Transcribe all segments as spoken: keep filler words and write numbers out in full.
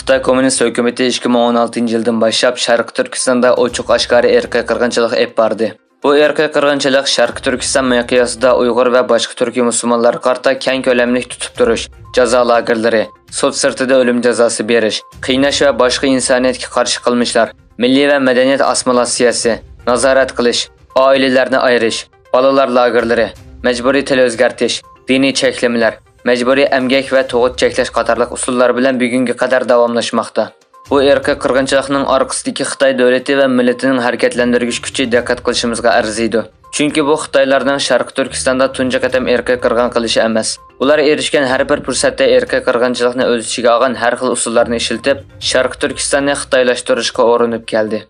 خىتاي كوممۇنىست ھۆكۈمىتى ئىككى مىڭ ئون ئالتىنچى يىلدىن باشلاپ شەرقىي تۈركىستاندا ئوچۇق ئاشكارا ئىرقىي قىرغىنچىلىق ئېلىپ باردى. بۇ ئىرقىي قىرغىنچىلىق شەرقىي تۈركىستان مىقياسىدا ئۇيغۇر ۋە باشقا تۈركىي مۇسۇلمانلارغا قارىتا كەڭ كۆلەملىك تۇتۇپ تۇرۇش، جازا لاگېرلىرى، سوت سىرتىدا ئۆلۈم جازاسى بېرىش، قىيناش ۋە باشقا ئىنسانىيەتكە قارشى قىلمىشلار، مىللىي ۋە مەدەنىيەت ئاسسىمىلياتسىيەسى، نازارەت قىلىش، ئائىلىلەرنى ئايرىش، بالىلار لاگېرلىرى، مەجبۇرىي تىل ئۆزگەرتىش، دىنىي چەكلىمىلەر، مەجبۇرىي ئەمگەك ۋە تۇغۇت چەكلەش قاتارلىق ئۇسۇللار بىلەن بۈگۈنگە قەدەر داۋاملاشماقتا. بۇ ئىرقىي قىرغىنچىلىقنىڭ ئارقىسىدىكى خىتاي دۆلىتى ۋە مىللىتىنىڭ ھەرىكەتلەندۈرگۈچ كۈچى دىققەت قىلىشىمىزغا ئەرزىيدۇ. چۈنكى بۇ خىتايلارنىڭ شەرقىي تۈركىستاندا تۇنجى قېتىم ئىرقىي قىرغىن قىلىشى ئەمەس. ئۇلار ئېرىشكەن ھەر بىر پۇرسەتتە ئىرقىي قىرغىنچىلىقنى ئۆز ئىچىگە ئالغان ھەر خىل ئۇسۇللارنى ئىشلىتىپ، شەرقىي تۈركىستاننى خىتايلاشتۇرۇشقا ئۇرۇنۇپ كەلدى.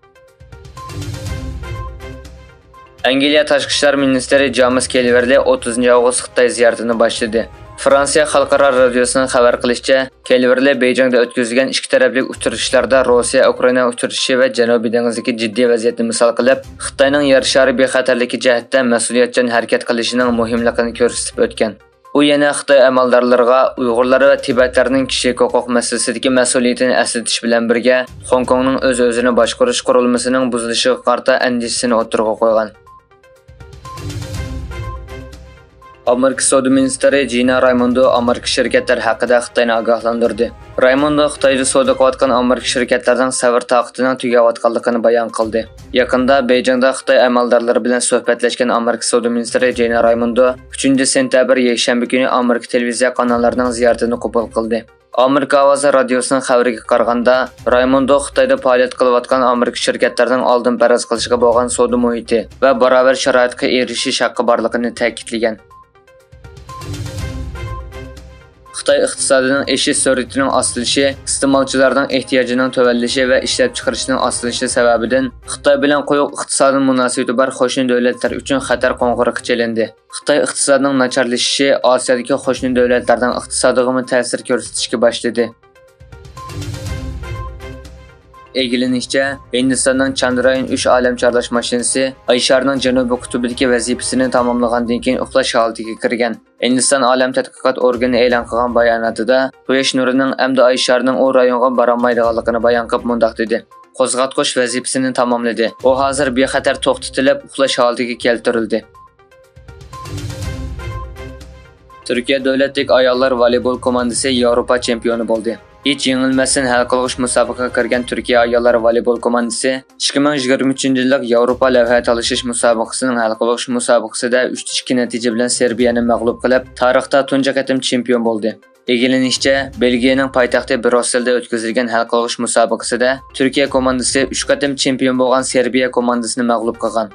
ئەنگلىيە تاشقى ئىشلار مىنىستىرى جامېس كېلۋېرلى ئوتتۇزىنچى ئاۋغۇست خىتاي زىيارىتىنى باشلىدى. فرانسىيە خەلقئارا رادىيوسىنىڭ خەۋەر قىلىشىچە، كېلۋېرلى بېيجىڭدا ئۆتكۈزۈلگەن ئىككى تەرەپلىك ئۇچرىشىشلاردا روسىيە ئۇكرائىنا ئۇچرىشىشى ۋە جەنۇبىي دېڭىزدىكى جىددىي ۋەزىيەتنى مىسال قىلىپ، خىتاينىڭ يەر شارى بىخەتەرلىكى جەھەتتە مەسئۇلىيەتچان ھەرىكەت قىلىشىنىڭ مۇھىملىقىنى كۆرسىتىپ ئۆتكەن. ئۇ يەنە خىتاي ئەمەلدارلىرىغا ئۇيغۇرلار ۋە تىبەتلەرنىڭ كىشىلىك ھوقۇق مەسىلىسىدىكى مەسئۇلىيىتىنى ئەسلىتىش بىلەن بىرگە، خوڭكوڭنىڭ ئۆز-ئۆزىنى باشقۇرۇش قۇرۇلمىسىنىڭ بۇزۇلۇشىغا قارىتا ئەندىشىسىنى ئوتتۇرىغا قويغان. ئامېرىكا سودا مىنىستىرى جىنا رايموندو ئامېرىكا شىركەتلەر ھەققىدە خىتاينى ئاگاھلاندۇردى. رايموندو خىتايدا سودا قىلىۋاتقان ئامېرىكا شىركەتلىرىنىڭ سەۋر تاقىتىنىڭ تۈگەۋاتقانلىقىنى بايان قىلدى. يېقىندا بېيجىڭدا خىتاي ئەمەلدارلىرى بىلەن سۆھبەتلەشكەن ئامېرىكا سودا مىنىستىرى جىنا رايموندو ئۈچىنچى سېنتەبىر يەكشەنبە كۈنى ئامېرىكا تېلېۋىزىيە قاناللىرىنىڭ زىيارىتىنى قوبۇل قىلدى. ئامېرىكا ئاۋازى رادىيوسىنىڭ خەۋىرىگە قارىغاندا، رايموندو خىتايدا پائالىيەت قىلىۋاتقان ئامېرىكا شىركەتلىرىنىڭ ئالدىن پەرەز قىلىشىغا بولغان سودا مۇھىتى ۋە باراۋەر شارائىتقا ئېرىشىش ھەققى بارلىقىنى تەكىتلىگەن. خىتاي ئىقتىسادىنىڭ ئېشىش سۈرئىتىنىڭ ئاستىلىشى، ئىستېمالچىلارنىڭ ئېھتىياجىنىڭ تۆۋەنلىشى ۋە ئىشلەپچىقىرىشنىڭ ئاستىلىشى سەۋەبىدىن خىتاي بىلەن قويۇق ئىقتىسادىي مۇناسىۋىتى بار قوشنا دۆلەتلەر ئۈچۈن خەتەر قوڭغۇرىقى چېلىندى. خىتاي ئىقتىسادىنىڭ ناچارلىشىشى ئاسىيادىكى قوشنا دۆلەتلەرنىڭ ئىقتىسادىغىمۇ تەسىر كۆرسىتىشكە باشلىدى. ئىگىلىنىشىچە، ھىندىستاننىڭ چاندرايان ئۈچ ئالەم چارلاش ماشىنىسى ئاي شارىنىڭ جەنۇبىي قۇتۇبىدىكى ۋەزىپىسىنى تاماملىغاندىن كېيىن ئۇخلاش ھالىتىگە كىرگەن. ھىندىستان ئالەم تەتقىقات ئورگىنى ئېلان قىلغان باياناتىدا، قۇياش نۇرىنىڭ ئەمدى ئاي شارىنىڭ ئۇ رايونغا بارالمايدىغانلىقىنى بايان قىلىپ مۇنداق دېدى: «قوزغاتقۇچ ۋەزىپىسىنى تاماملىدى. ئۇ ھازىر بىخەتەر توختىتىلىپ، ئۇخلاش ھالىتىگە كەلتۈرۈلدى.» تۈركىيە دۆلەتلىك ئاياللار ۋالىبول كوماندىسى ياۋروپا چېمپىيونى بولدى. ھېچ يېڭىلمەستىن ھەل قىلغۇچ مۇسابىقىگە كىرگەن تۈركىيە ئاياللار ۋالىبول كوماندىسى ئىككى مىڭ يىگىرمە ئۈچىنچى يىللىق ياۋروپا لەۋھە تالىشىش مۇسابىقىسىنىڭ ھەل قىلغۇچ مۇسابىقىسىدە ئۈچ ئىككى نەتىجە بىلەن سېربىيەنى مەغلۇپ قىلىپ، تارىختا تۇنجى قېتىم چېمپىيون بولدى. ئىگىلىنىشىچە، بېلگىيەنىڭ پايتەختى برۇسسېلدا ئۆتكۈزۈلگەن ھەل قىلغۇچ مۇسابىقىسىدە تۈركىيە كوماندىسى ئۈچ قېتىم چېمپىيون بولغان سېربىيە كوماندىسىنى مەغلۇپ قىلغان.